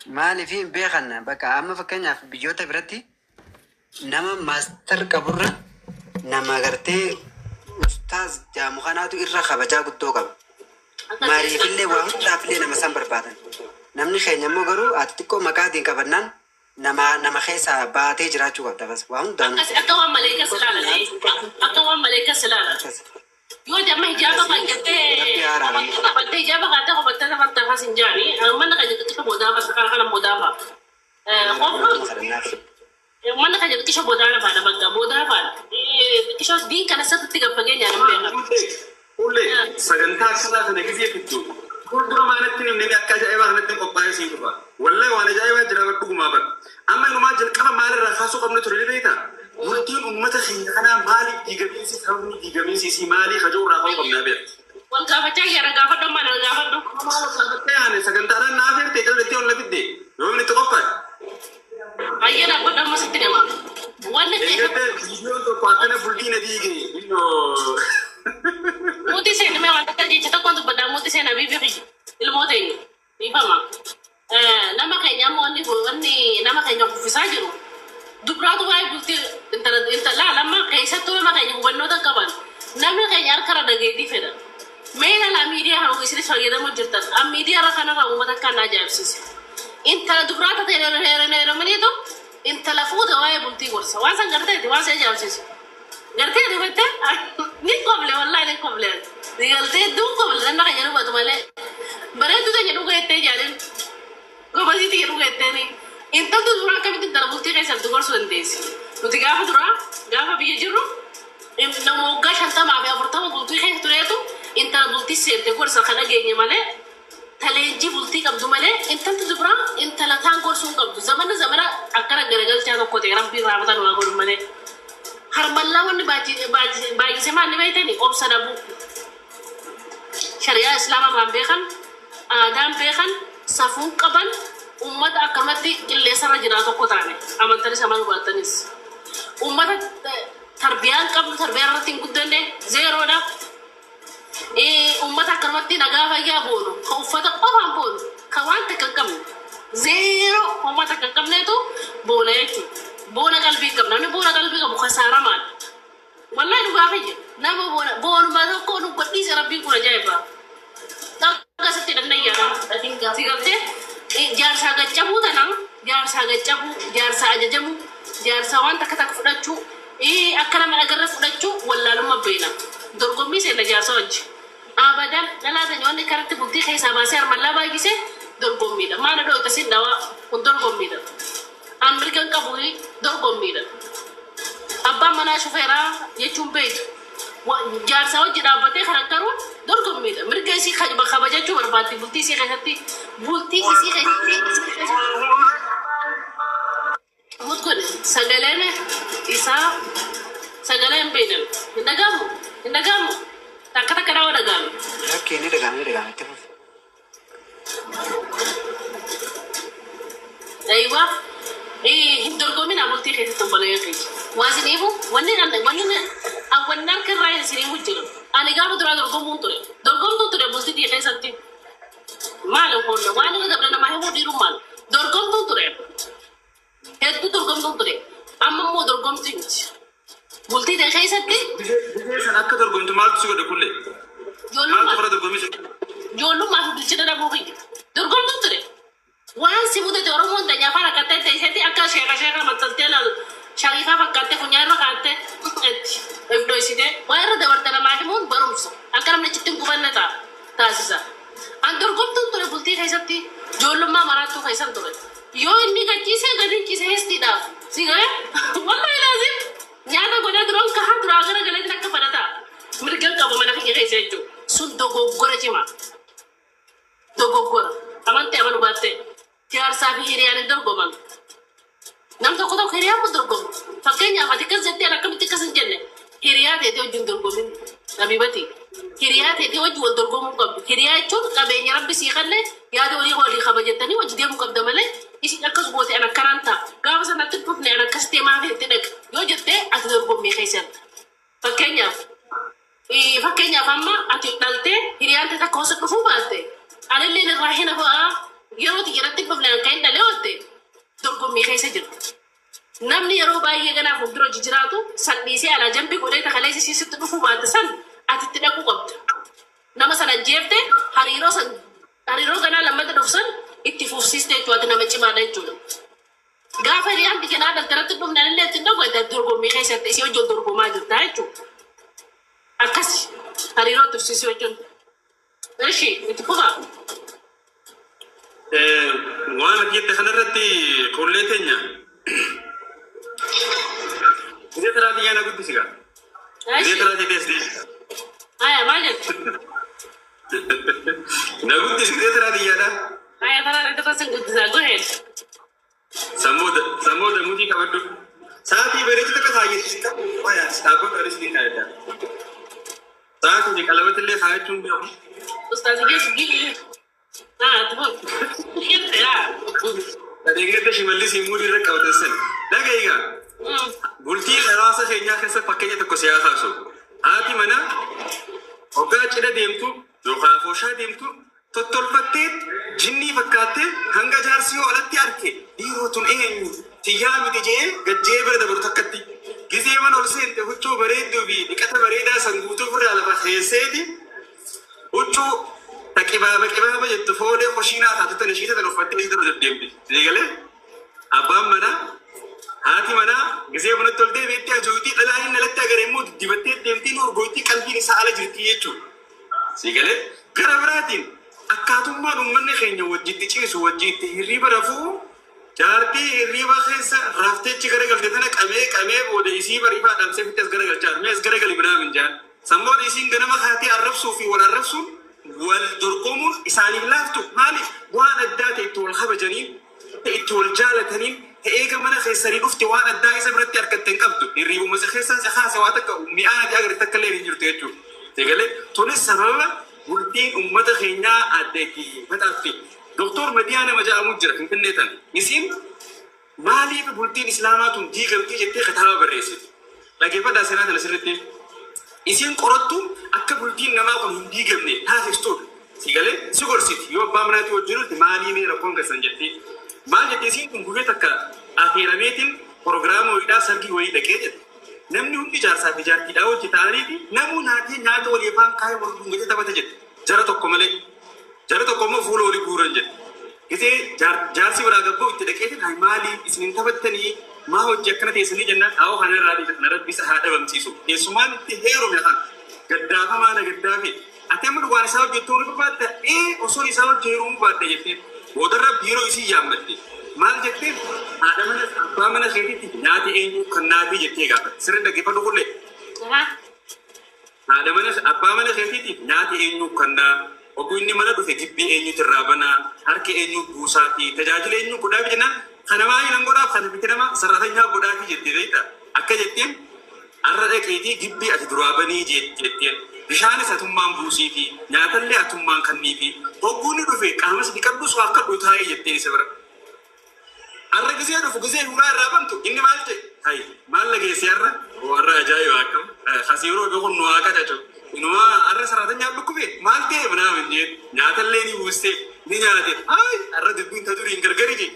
Maaliif hin beekan bakka amma fakkeenyaaf biyyoota biratti nama master qaburra nama gartee ustaaz jaamu kanaatu irra kabajaa guddoo qaba. Maaliifillee waa hundaafillee nama san barbaadan. Namni keenya immoo garuu ati xiqqoo maqaatiin qabannaan nama nama keessaa baatee jiraachuu qabda bas waa hundaanuu. Akkas akka waan maleekas ilaalan akka waan maleekas ilaalan. Akkas. Yoo jamma hijaaba Akkasii kan Rabbi jettee haa araaramu. qofattee qabattee hijaaba kaattee qofattee lafa tafas hin jaani. Manna kan jettu xiqqoo boodaa fa'a kana kana boodaa fa'a. Rabbi Qofloon kadhannaaf. manna kan jettu xiqqoo boodaa fa'a bakka boodaa fa'a. Xiqqoo diin kana sirriitti gad fageenyaan hin beekan. Ullee sagantaa akkanaa kana gisee fiddu fuuldura maanatti himne akka ajaa'ibaa kanatti qophaa'ee siin dhufa. Wallahi waan ajaa'ibaa jira bar dhugumaa bar. Amma inumaa jalqaba maalirraa kaasuu qabnu ture ni beektaa? Bultiin uummata keenya kanaa maaliif diigamiinsi sababni diigamiinsi isii maalii kajoo irraa ka'uu qabnaa beekta. Wal gaafachaa jira gaafadhu mana gaafadhu. Maal gaafattee yaane sagantaadhaan naaf hirte callettee ol na fidde yoo inni itti qophaa'e. Hayyee dhaabbadhu amma sitti hima. Wanni Eeggattee viidiyoon tokko akkana bultii na diige. Innoo. Muutii seenaa waan akka jecha tokkoon dubbadhaa muutii seenaa biifi kiyya ilmoo teenya dhiifama. Nama keenya ammoo wanni wanni nama keenya kuffisaa jiru dubraatu waa'ee bultii intala intala lama keessattuu nama keenya hubannoota qaban namni keenya harka irra dhageetii fedha. Mee ilaalaa miidiyaa kana isinis fayyadamuu jirtan an miidiyaa irra kanarraa uummata akka na ajaa'ibsiise. Intala dubraa ta'e heerumaniitu intala fuute waa'ee bultii gorsa waan san garteeti waan si ajaa'ibsiisu. Gartee dubatte ni koble wallahi ni koble. Ni galtee duun koble nama keenya dhugatu malee. Bareedduu teenya dhuga jettee jaalin. Gobasii tiyya dhuga jetteeni. Intaltu duraa akkamitti intala bultii keessatti gorsuu dandeessi? Nuti gaafa duraa gaafa biyya jirru nama waggaa 50 fi 40 bultii keessa tureetu intala bultii seente gorsa kan dhageenye malee taleenjii bultii qabdu malee intalti duraa intala taan gorsuu hin qabdu. Zamana zamana akkana garagalchaa tokko ta'e rabbiin raamata nu haa godhu malee. Harmallaa wanni baay'ise maal ni beektani obsa dhabuu. Shari'aa islaamaa irraan beekan, aadaan beekan, safuun qaban ummata akkanumatti qilleensarra jiraa tokko taane amantanis amanuu baattanis. Ummata tarbiyaan qabnu tarbiyaa irratti hin guddanne zeeroodha. Ummata akkanumatti nagaa fayyaa boonu ka uffata qofaan boonu ka waan takka hin qabne zeeroo homaa takka hin qabneetu boona jechuudha. Boona qalbii hin qabne namni boona qalbii qabu kasaaramaadha. Wallahi dhugaa kiyya nama boona boonuma tokko nu godhiise rabbiin kun ajaa'iba. Akkasitti dhannayyaa si galtee jaarsaa gaccabuu tana jaarsaa gaccabuu jaarsaa ajajamuu jaarsaa waan takka takka fudhachuu akka nama dhagarra fudhachuu wallaalummaa beena. Dorgommii seenna jaarsaa wajji. Abadan dhalaa teenya wanni karatti bultii keessaa baasee harmallaa baay'ise dorgommiidha. Maana dhooyta sin dhawaa kun dorgommiidha. An mirga hin qabu dorgommiidha. Abbaan manaa shufeeraa jechuun beektu. Jaarsaa wajji dhaabbatee karakkaruun dorgommiidha. Mirga isii kabajachuu barbaaddi bultii isii keessatti. Bultii isii keessatti. Mut kun sagaleen isaa sagalee hin beeknan. Hin dhagahamu? Hin dhagahamu? Takka takka dhawa dhagahame. Lakkee ni dhagahame ni dhagahame itti fufi. Aywa. Hin dorgomina bultii keessatti obboleeyyan keenya. Waa isiniifu wanni wanni wanni harka irraa isiniifu jiru. Ani gaafa duraa dorgomuun ture. Dorgomtuun ture bultii tiyya keessatti. Maal kun waan irra dabre namaa himuu dhiirummaan. Dorgomtuun ture. Hedduu dorgomtuun ture. Amma immoo dorgomtuu miti. Bultii ta'e keessatti Biyya sana akka dorgomtu maaltu si godhe kullee? Maaltu ijoollummaa bara dorgommii si ijoollummaa fi bilchina dhabuu kiyya. Dorgomtuun ture. Waan si mudate Oromoon ta'e afaan akka ta'e ta'e akka sheeka sheeka maxxantee ilaalu shariifaa fakkaattee funyaan irra kaattee itti of dhoysitee waa irra dabarte namaa himuun barumsa akka namni achitti hin gubanne ta'a taasisa. An dorgomtuun ture bultii keessatti ijoollummaa maraattuu keessan ture. Yoo inni gachiisee gadi hin ciise hestiidhaaf si gahe wallahi laazim nyaata godhee duraan kahaa duraa gara galeetiin akka fadhataa mirga qabu mana kiyya keessa jechuudha. Sun dogoggora cimaa. Dogoggora amantee amanuu baatte jaarsaa fi hiriyaan hin dorgoman. Nam tokko tokko hiriyaan kun dorgomu. Fakkeenyaaf ati akkas jettee ani akkamitti akkas hin jenne hiriyaa teetee wajjin dorgomin habibati. Hiriyaa teetee wajjin wal dorgomuu qabdu. Hiriyaa jechuun qabeenya rabbi sii kenne yaada walii walii kabajattanii wajji deemuu qabda malee isin akkas goote an akkanaan ta'a. Gaafa sanatti hin dhufne an akkas ta'e maaf itti dhaqa yoo jettee ati dorgommii keessatti. Fakkeenyaaf fakkeenyaaf amma ati dhaltee hiriyaan ta'e takka osoo dhufuu baatte anillee irraa hin hafaa Yeroo xiyyaratti dhufne kan hin dhalee oolte dorgommii keessa jirti. Namni yeroo baay'ee ganaa fuuldura hojii jiraatu san dhiisee alaa jambii godhee takalee sitti dhufuu baate san ati itti dhaquu qabda. Nama sana jeefte hariiroo san hariiroo ganaa lammata dhufu san itti fufsiiste jechuudha, ati nama cimaadha jechuudha. Gaafa hiriyaan biyya naa daldalatti dhufne illee itti dhaqu dorgommii keessatti isii wajjin dorgomaa jirta jechuudha. Akkas hariiroo itti fufsiisuu jechuun. Ishi itti fufa. Waan ati jette kanarratti fuullee teenya. Gisee taraatii yaana guddisi gaa. Gisee taraatii teessee. Haya, maal jettu? Na guddisi gisee taraatii yaada. Haya, taraa irratti sin guddisaa. Go ahead. Sammuu damuutii qabadhu. Sa'aatii bareedu takka kaayyetti qabu. Dhaabbata anis ni kaayedda. Sa'aatii qalabatti illee kaayachuun beeku. Ustaazi geessu gii. Ah, itti fufa. Jette yaa. Adeeggadda Shimallis muudii irra qabatan san. Dhaga'i egaa. Bultii hawaasa keenyaa keessa fakkeenya tokko si haa kaasu. Haati manaa hoggaa cidha deemtu yookaan fooshaa deemtu tottolfattee jinnii fakkaattee hanga jaarsi yoo alatti arge dhiiroo tun eenyu tiyyaa miti jee gajjee bira dabaru takkatti. Gizee mana ol seente huccuu bareedduu fi dhiqata bareedaa san guutuu ofirraa lafa keesseeti huccuu ta qibaaba qibaaba jettu foolee koshiinaa taatu tan ishii tan uffattee ishii dura deddeemti. Eegalee abbaan manaa haati manaa gisee manatti ol deebiitti ajooytii dhalaa hin alatti agaree immoo dibattee deemtii nu urgooytii qalbiin isaa ala jirti jechuudha. Siigalee gara biraatiin akkaatummaan uummanni keenya wajjitti ciisu wajjitti hirriiba rafuu jaartii hirriiba keessa rafteechi garagalte tana qabee qabee booda isii bariifaa dhamsee fitti as garagalchaa mee as garagali biraa minjaan. Sammoota isiin ganama kaatee arrabsuu fi wal arrabsuun wal dorgomuun isaaniif laaftu maaliif waan addaa ta'e itti wal kabajaniin itti wal jaalataniin eega mana keessanii dhufte waan addaa isa biratti argatte hin qabdu hirriibuma isa keessaa si kaase waa takka mi'aan ati agarte takka illee hin jirtu jechuudha. Eegalee tunis sababa bultiin uummata keenyaa adda itti maxxanfte. Doktor Madiyaa nama jedhamu jira Finfinnee tan. Isiin maaliif bultiin Islaamaa tun diigamtee jettee kitaaba barreessite. Dhaggeeffadhaa seenaa tana sirriitti. Isiin qorattu akka bultiin namaa kun hin diigamne taasistuudha. Si galee si gorsiti yoo abbaa manaatii wajjin jirti maalii mee rakkoon keessan jettee. Maal jettee isiin kun guyyaa takka affeerameetiin proogiraama wayiidhaa sargii wayii dhaqee jette. Namni hundi jaarsaa fi jaartiidhaa hojii ta'aniiti namuu nyaatee nyaata walii afaan kaayee wal dhungatee taphata jette. Jara tokko malee. Jara tokko immoo fuula walii guuran jette. Gisee jaarsi biraa gabboo itti dhaqeetiin hay maalii isin hin taphattanii maa hojii akkana teessanii jennaan haa'oo kana irraa dhiisa kana rabbi isa haa dhabamsiisu. Keessumaan itti heerume kan gaddaafamaa na gaddaafe. Ati amma dhugaan isaa hojjettuu ni barbaadda ee osoo isaa hojii heerumuu baadda jettee boodarra biiroo isii yaammatte. Maal jettee haadha mana abbaa mana keetitti nyaati eenyu kan naatii jettee gaafatte. Sirri dhaggeeffadhu kullee. Haadha mana abbaa mana keetitti nyaati eenyu kan naa oguu inni mana dhufe gibbii eenyutu irraa banaa harki eenyu buusaafi tajaajila eenyu godhaafi jennaan kana maali nan godhaaf kana biti nama sararatanyaa godhaafi jettee beektaa akka jetteen arra dhaqeetii gibbii ati duraa banii jetteen bishaanis atummaan buusiifi nyaatallee atummaan kanniifi hogguu inni dhufe qaamas dhiqadhus waa akka taa'ee jetteen isa bira. Arra gisee dhufu gisee hulaa irraa bantu inni maal jedhe hay maal lageesse arra warra ajaa'iba akkam hasiiroo beekun nu haa qacacu inumaa arra sararatanyaa dhukkube maal ta'e minaamin jeen nyaatallee ni buustee ni nyaate ay arra dubbiin ta duriin gargari je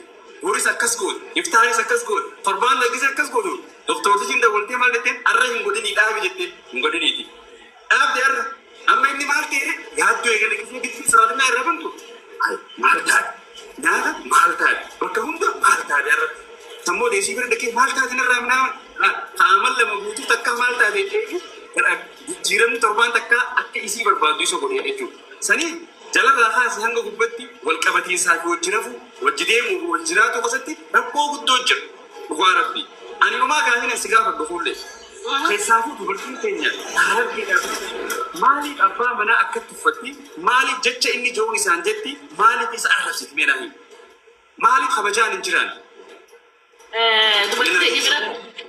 Boris akkas goote iftaanis akkas goote torbaan laggise akkas gootu doktortichiin dawwaltee maal jetteen arra hin godhinii dhaabi jetteen hin godhiniiti dhaabde arra amma inni maal ta'e yaaddoo eegale gisee gibbii sararatanyaa irra bantu ay maal taate nyaata maal taate bakka hunda maal taate arra sammuu deesii bira dhaqee maal taate narraa minaaman qaaman lama guutuu takka maal taate jedhee jijjiiramni torbaan takka akka isii barbaaddu isa godhee jechuudha. Sanii jalarraa kaasee hanga gubbatti wal qabatiinsaa fi wajji rafuu wajji deemuu fi wal jiraatu keessatti rakkoo guddoo jira. Dhugaa rabbi. Ani dhumaa gaafina si gaafadhu fuullee. Keessaafuu dubartiin keenya harargeedhaaf maaliif abbaa manaa akkatti uffatti maaliif jecha inni joon isaan jetti maaliif isa arrabsiti mee naa himi. Maaliif kabajaan hin jiraan? Dubartii teenya biratti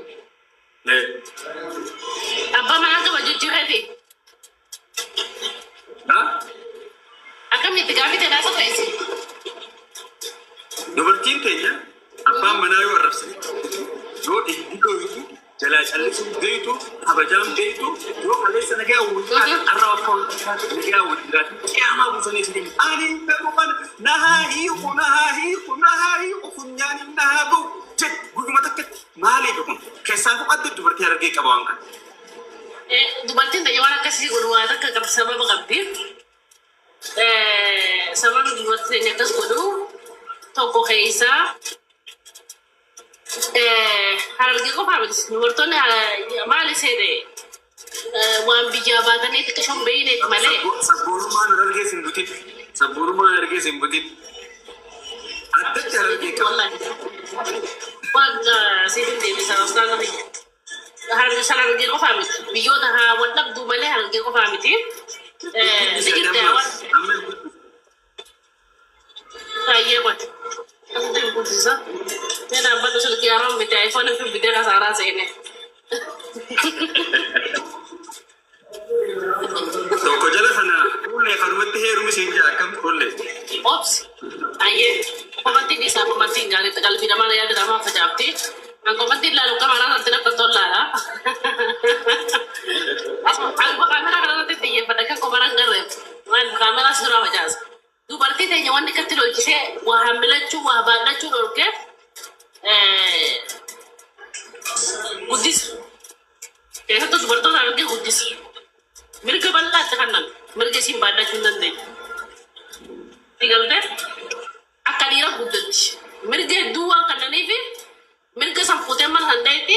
abbaa manaa qaba jijjiirreeti. Ha? Akkamitti gaafii ta'e naasa ta'e? Dubartiin keenya abbaan manaa yoo arrabsite yoo itti dhohitu Jalaa callisuun beektu, kabajaan beektu, yoo kaleessa nagaa wal jiraatan, har'a akka wal jiraatan, nagaa wal jiraatan, qiyaamaa buusanii si deemu. Ani hin beeku kana, nahaa hiiku, nahaa hiiku, nahaa hiiku, funyaaniin nahaa ga'u jedhu guyyuma takkatti maaliif kun keessaafuu adda dubartii Harargee qaba waan kana. Dubartiin ta'e waan akkasii godhu waan akka qabdi sababa qabdi. Sababni dubartiin teenya akkas godhu tokko keessaa Harargee qofaa miti. Dubartoonni maali seete waan biyyaa baatanii xiqqishoon beeyneeti malee. Sabboonummaan Harargee sin butin. Sabboonummaan Harargee sin butin. Addatti Harargee qaba. Wallahi. Waan siifin deebisa ustaaza biyya. Harargee san Harargee qofaa miti. Biyyoota haa wal dhabduu malee Harargee qofaa miti. Ni jirti waan Amma baay'ee qote. Akkasitti guddisa. Mee dhaabbata silkii haroon miti iPhone fi bitee kasaaraa seene. Tokko jala sana fuullee kanumatti heerumi siin jaa akkam fuullee. Obsi. Ayyee. Komantiin isaa komantiin gaariitti qalbii namaa yaada namaa facaafti. An komantiin ilaalu kameraa sanatti akka tollaadha. An kaameraa kanarratti xiyyeeffadha kan komaraan garreef. Waan kaameraa suuraa facaasa. Dubartii teenya wanni akkatti lolchisee waa hammilachuu waa baadhachuu dhorkee guddisa. Keessattuu dubartoota argee guddisa. Mirga bal'aatti kannan mirga isiin baadhachuu hin dandeenye. Digaltee akka dhiira guddatti. Mirga hedduu waan kannaniif mirga san fuutee mana san dhahetti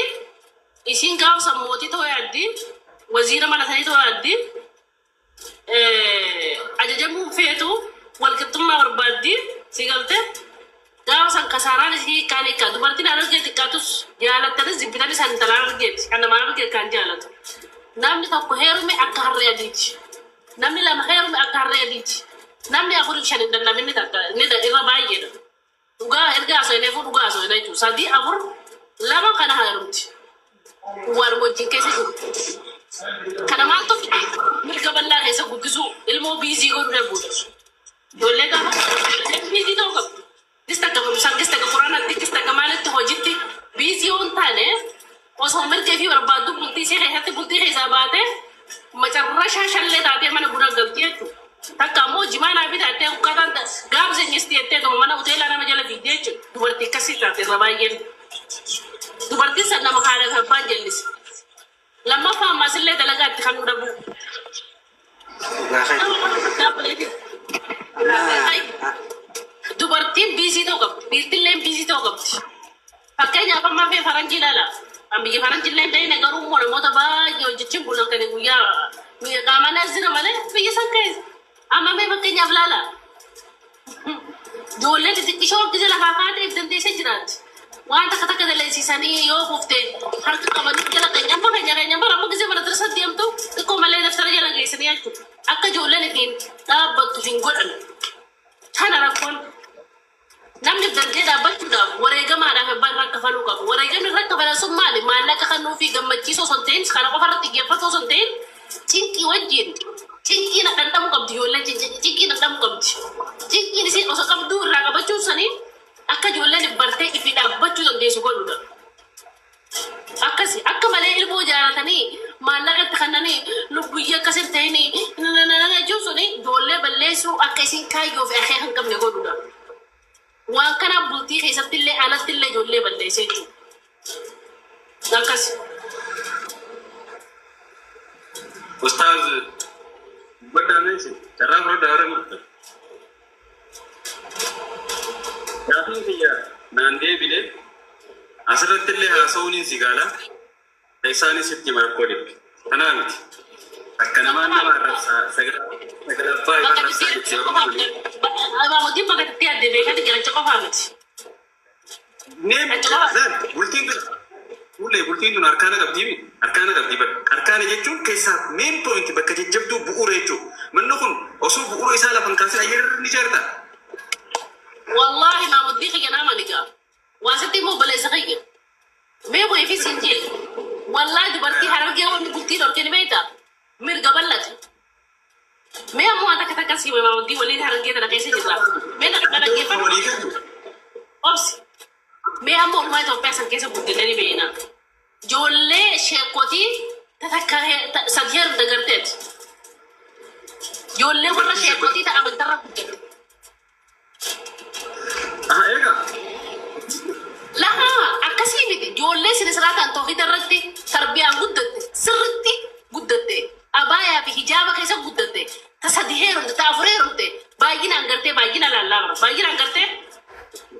isiin gaafa san mootii ta'uu yaaddi, waziira mana sanii ta'uu yaaddi, ajajamuu feetu, walqixxummaa barbaaddi si galtee gaafa san kasaaraan isii hiikkaan hiikkaa dubartiin Harargee xiqqaatus jaalattanis jibbitanis kan intalaa Harargeeti kan nama Harargee kan jaalatu. Namni tokko heerume akka harree adiiti. Namni lama heerume akka harree adiiti. Namni afurii fi shan hin danda'amin ni takka ni irra baay'eedha. Dhugaa erga haasofneefuu dhugaa haasofne jechuudha. Sadii afur lama kana heerumti. Waan wajjin keessa jiru. Kana maaltu fide? Mirga bal'aa keessa guddisuu, ilmoo busy godhuu dhabuudha. Ijoollee gaafa busy ta'uu qabdu. Gis takka barumsaan, gis takka quraanatti, gis takka maalitti hojitti busy yoo hin taane osoo mirga fi barbaaddu bultii ishee keessatti bultii keessaa baate macarrashaa shallee taatee mana buna galti jechuudha. Takka ammoo jimaa naa bitaattee ukkaataan gaaf seenyesti jettee tuma mana hoteelaa nama jala fiigdee jechuudha. Dubartii akkasii taate irra baay'een. Dubartiin san nama haadha fi abbaan jallise. Lammaffaa ammas illee dalagaa itti kan dhabu. Dhugaa keeti. Amma Dubartiin busy ta'uu qabdi. Dhiirtillee busy ta'uu qabdi. Fakkeenyaaf amma fee faranjii ilaala. An biyya faranjii illee hin ta'in garuu immoo namoota baay'ee hojjechiin bulan kan guyyaa qaamaan as jira malee biyya san keessa. Amma mee fakkeenyaaf ilaala. Ijoollee xixiqqishoo gisa lafaa kaateef dandeessee jiraatti. Waan takka takka dalagsiisanii yoo kufte harka qabanii jala keenya amma keenya keenya bara amma gisee mana dirasa deemtu xiqqoo malee daftara jala geessanii jechuudha. Akka ijoolleen ittiin dhaabbattu hin godhan. Kana rakkoon namni dandee dhaabbachuudhaaf wareegamaadhaaf abbaan irra kafaluu qabu. Wareegamni irra kafalan sun maali? Maallaqa kennuu fi gammachiisoo osoo hin ta'in kana qofa irratti xiyyeeffatu osoo hin ta'in cinqii wajjin cinqii dhandhamuu qabdi, ijoolleen cinqii dhandhamuu qabdi. Cinqiin isiin osoo qabduu irraa qabachuun sanii akka ijoolleen bartee ifi dhaabbachuu dandeessu godhudha. Akkasi akka malee ilmoo jaalatanii maallaqa itti kennanii lubbuyyee akkas hin ta'in jechuun suni ijoollee balleessuu akka isin kaayyoo fi akeeka hin qabne godhudha. Waan kanaaf bultii keessatti illee alatti illee ijoollee balleessee jechuudha. Akkas. Ustaaz baddaameensi carraa fudhadhaa warra murte. Gaafiin kiyya naan deebine asirratti illee haasa'uun si gaala. Isaanis itti marakkoo dhibbe. Kanaa miti. Akka namaan nama arrabsaa sagalaffaa ifa arrabsaa jettee Oromoo malee. Abaabotiin bakka itti adde beekati jiraachuu qofaa miti. Neem laal bultiin tun fuullee bultiin tun harkaana qabdii mi? Harkaana qabdii bara. Harkaana jechuun keessaa main point bakka jajjabduu bu'uura jechuudha. Manni kun osoo bu'uura isaa lafan kaasin ayyarri ni ijaarta. Wallaahi maamuddii kiyya nama ni ga'a. Waan sitti immoo obboleessa kiyya. Mee bu'ee fi siin jee. Wallaahi dubartii Harargee wanni bultii dhorke ni beektaa? Mirga bal'ate. Mee ammoo waan takka takka siima maamuddii waliin Harargee tana keessa jirra. Mee na dhaggeeffadhu. Walii galu. Obsi. Mee amma oolmaa Itoophiyaa san keessa guddinne ni beekna. Ijoollee sheekotii takka sadi heerumte garteeti. Ijoollee warra sheekotii ta'a amantarra guddate. Aha, eegaa. Laha akkasii miti. Ijoollee sinisiraataan toohida irratti tarbiyaan guddatte, sirritti guddatte, abaayaa fi hijaaba keessa guddatte, ta sadi heerumte, ta afur heerumte, baay'inaan gartee baay'ina laallaa baay'inaan gartee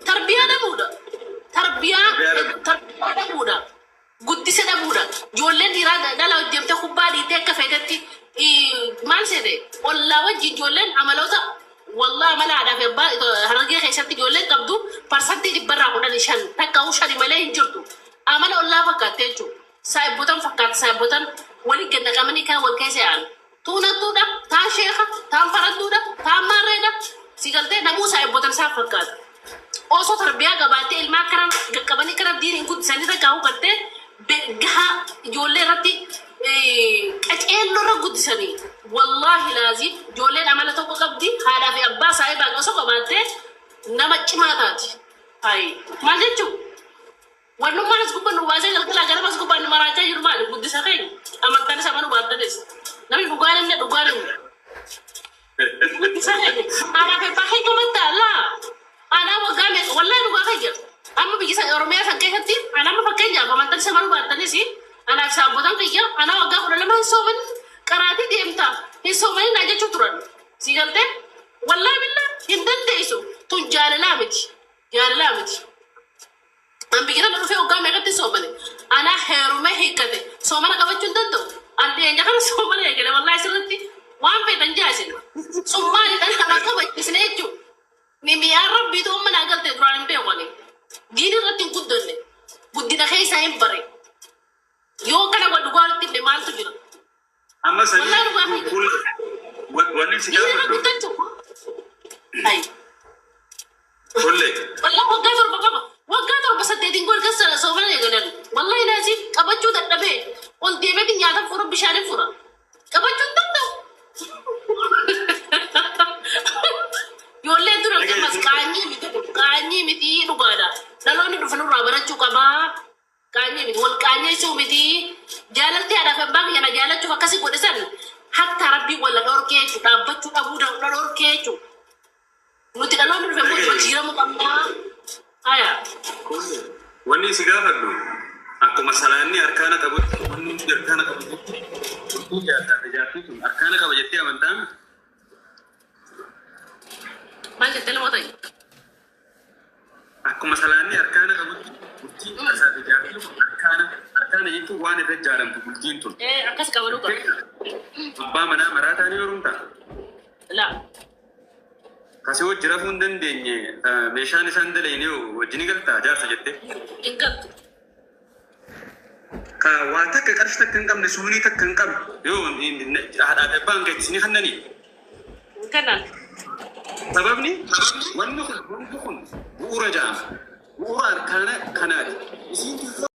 tarbiyaa dhabuudha. Tarbiyaa tarbiyaa dhabuudha. Guddisa dhabuudha. Ijoolleen dhiiraa dhala deemtee kubbaa dhiitee akka feetetti maal seete ollaa wajjin ijoolleen amaloota wallaa amala haadhaa fi abbaa Harargee keessatti ijoolleen qabdu 15% takka 5 malee hin jirtu. Amala ollaa fakkaatte jechuudha. Saayibbotan fakkaata, saayibbotan walii gad naqamanii kan wal keessa yaa'an. Tuunattuudha, taan sheeka, taan faradduudha, taan maarreedha. Si galtee namuu saayibbotan isaa fakkaata. Osoo tarbiyaa qabaattee ilma akkana qaqqabanii kana diiniin guddisanii takka hubattee gahaa ijoollee irratti qaceelloo irra guddisanii, wallaahi laazim ijoolleen amala tokko qabdi. Haadhaa fi abbaa saayibaan osoo qabaattee nama cimaa taati. Hayi, maal jechuun wannummaan as gubbaan nu baasee galgala ganama as gubbaan nu maraachaa jiru maali? Guddisa keenya amantaan isa manuu baattanis namni dhugaan inni dhugaan inni guddisa keenya haadhaa fi abbaa keenya amantaa laa anaa waggaa meeqa wallaahi dhugaa keenya amma biyya san Oromiyaa san keessatti ana amma fakkeenyaaf amantaan isa manuu baattanis anaaf saabbotan kiyya anaa waggaa 12 hin soomin qaraatii deemta hin soomanin naa jechuu turan. Si galtee wallaahi billaa hin dandeessu, tun jaalalaa miti, jaalalaa miti. An biyya tana dhufee waggaa meeqatti soomane? Anaa heerumee hiikkate soomana qabachuu hin danda'u. An dhiyeenya kana soomana eegale, wallaahi sirritti waan feetan jaasin. Sun maalidhaan kana kabachisne jechuudha. Ni mi'aan rabbiitu amma naa galte, duraan hin beeku ani. Diin irratti hin guddanne. Guddina keessaa hin bare. Yoo kana wal dhugaa walitti himne maaltu jira? Amma Wallaahi dhugaa sanii keenya. wanni si Diin irra gaafadhu. guddachuu. Ayi. Tollee. Wallah waggaa 7 qaba. Waggaa 7 8 gol keessa soofana eegalan. Wallahi naasiif qabachuu dadhabee ol deemeeti nyaata fura, bishaan fura. Qabachuu hin danda'u. Ijoolleen dura ammas qaanyii miti, qaanyii miti, dhugaadha. Dhaloonni dhufe nurraa barachuu qabaa. Qaanyii miti, wal qaanyeessuu miti. Jaalalti haadhaa fi abbaa kiyya na jaalachuuf akkasi godhe san hatta rabbii walla dhorkee jechuudha. Dhaabbachuu dhabuu dhorkee jechuudha. Nuti dhaloonni dhufe immoo jijjiiramuu qabnaa. Haya. Wanni si gaafadhu, akkuma salaanni arkaana qabutti, wanni hundi arkaana qabutti, bultiin jaarsaa fi jaartii sun arkaana qaba jettee amantaa? Maal jettee nama ta'e? Akkuma salaanni arkaana qabutti, bultiin jaarsaa fi jaartii kun arkaana, arkaana jechuun waan irra ijaaramtu bultiin tun. Ee, akkas qabaluu qaba. Abbaa manaa maraataa ni heerumtaa? Laa. Kasii wajji rafuu hin dandeenye, meeshaan isaan daleene wajji ni galtaa jaarsa jettee? Hin galtu. Ka waa takka qarshii takka hin qabne, suunii takka hin qabne, yoo haadhaa fi abbaan keetti ni kennanii? Hin kennan. Sababni wanni kun bu'uura jedhama. Bu'uura arkaana kanaati. Isiin